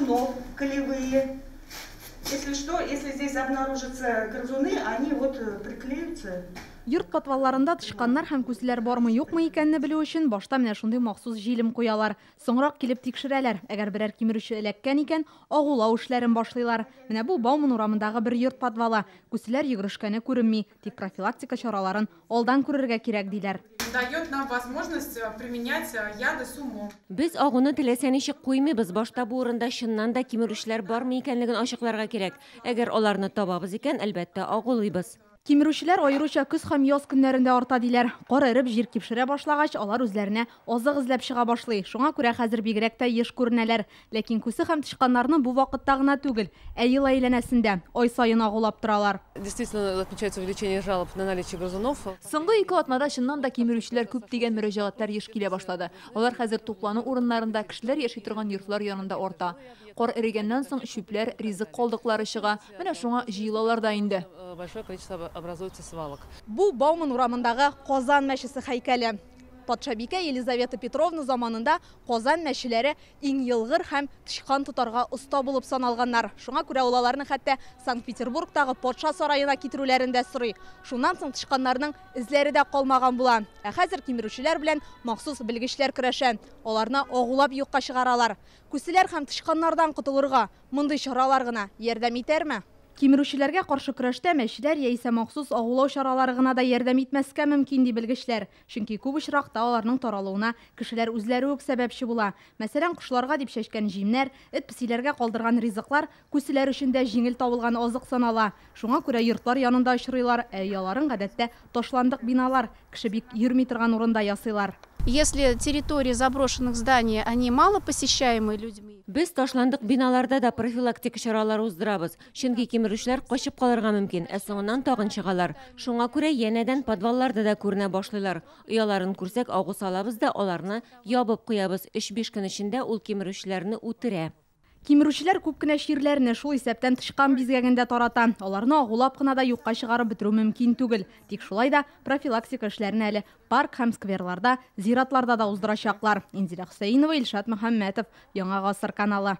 грызунов клеевые. Если что, если здесь обнаружатся грызуны, они вот приклеются. Йорт подвалларында тычканнар һәм күселәр бармы-юкмы икәнне белү өчен башта менә шундый махсус җилем куялар. Соңрак килеп тикшерәләр. Әгәр берәр кимерүче эләккән икән, агулау эшләрен башлыйлар. Менә бу Бауман урамындагы бер йорт подвалы. Күселәр йөгерешкәне күренми, тик профилактика чараларын алдан күрергә кирәк, диләр. Дает нам возможность применять яды с умом. Без агуны теләсә ничек куймыйбыз. Башта бу урында чыннан да кимерүчеләр бармы икәнлеген ачыкларга кирәк. Әгәр аларны табабыз икән, әлбәттә, агулыйбыз. Кимерүчеләр аеруча көз һәм яз көннәрендә арта, диләр. Кар эреп, җир кипшерә башлагач, алар үзләренә азык эзләп чыга башлый. Шуңа күрә хәзер бигрәк тә еш күренәләр. Ләкин күсе һәм тычканнарны бу вакытта гына түгел, ә ел әйләнәсендә, ай саен агулап торалар. Действительно отмечается увеличение жалоб на наличие грызунов. Соңгы 2 атнада чыннан да кимерүчеләр күп дигән мөрәҗәгатьләр еш килә башлады. Алар хәзер туклану урыннарында, кешеләр яши торган йортлар янында арта. Кар эрегәннән соң чүпләр, ризык калдыклары чыга. Менә шуңа җыелалар да инде. Большое количество образуется свалок. Бу Бауман урамындагы Казан мәчесе һәйкәле. Патшабикә Елизавета Петровна заманында Казан мәчеләре иң елгыр һәм тычкан тотарга оста булып саналганнар. Шуңа күрә ул аларны хәтта Санкт-Петербургтагы патша сараена китерүләрен дә сорый. Шуннан соң тычканнарның эзләре дә калмаган була. Ә хәзер кимерүчеләр белән махсус белгечләр көрәшә. Аларны агулап юкка чыгаралар. Күселәр һәм тычканнардан котылырга мондый чаралар гына ярдәм итәрме? Кимерүчеләргә каршы көрәштә мәчеләр яисә махсус агулау чаралары гына да ярдәм итмәскә мөмкин, ди белгечләр. Чөнки күп очракта аларның таралуына кешеләр үзләре үк сәбәпче була. Мәсәлән, кошларга дип чәчкән җимнәр, эт-песиләргә калдырган ризыклар күселәр өчен дә җиңел табылган азык санала. Шуңа күрә йортлар янында очрыйлар, ә ояларын гадәттә ташландык биналар, кеше бик йөрми торган урында ясыйлар. Если территории заброшенных зданий, они мало посещаемы людьми. Без ташландык биналарда да профилактика чаралары уздырабыз. Чөнки кимерүчеләр качып калырга мөмкин, ә соңыннан тагын чыгалар. Шуңа күрә янәдән подвалларда да күренә башлыйлар. Ояларын күрсәк, агу салабыз да аларны ябып куябыз. 3-5 көн эчендә ул кимерүчеләрне үтерә. Кимерүчеләр күп кенә чирләрне, шул исәптән тычкан бизгәген дә тарата. Аларны агулап кына да юкка чыгарып бетерү мөмкин түгел. Тик шулай да профилактика эшләрен әле парк һәм скверларда, зиратларда да уздырачаклар. Инзилә Хөсәенова, Илшат Мөхәммәтов, Яңа Гасыр каналы.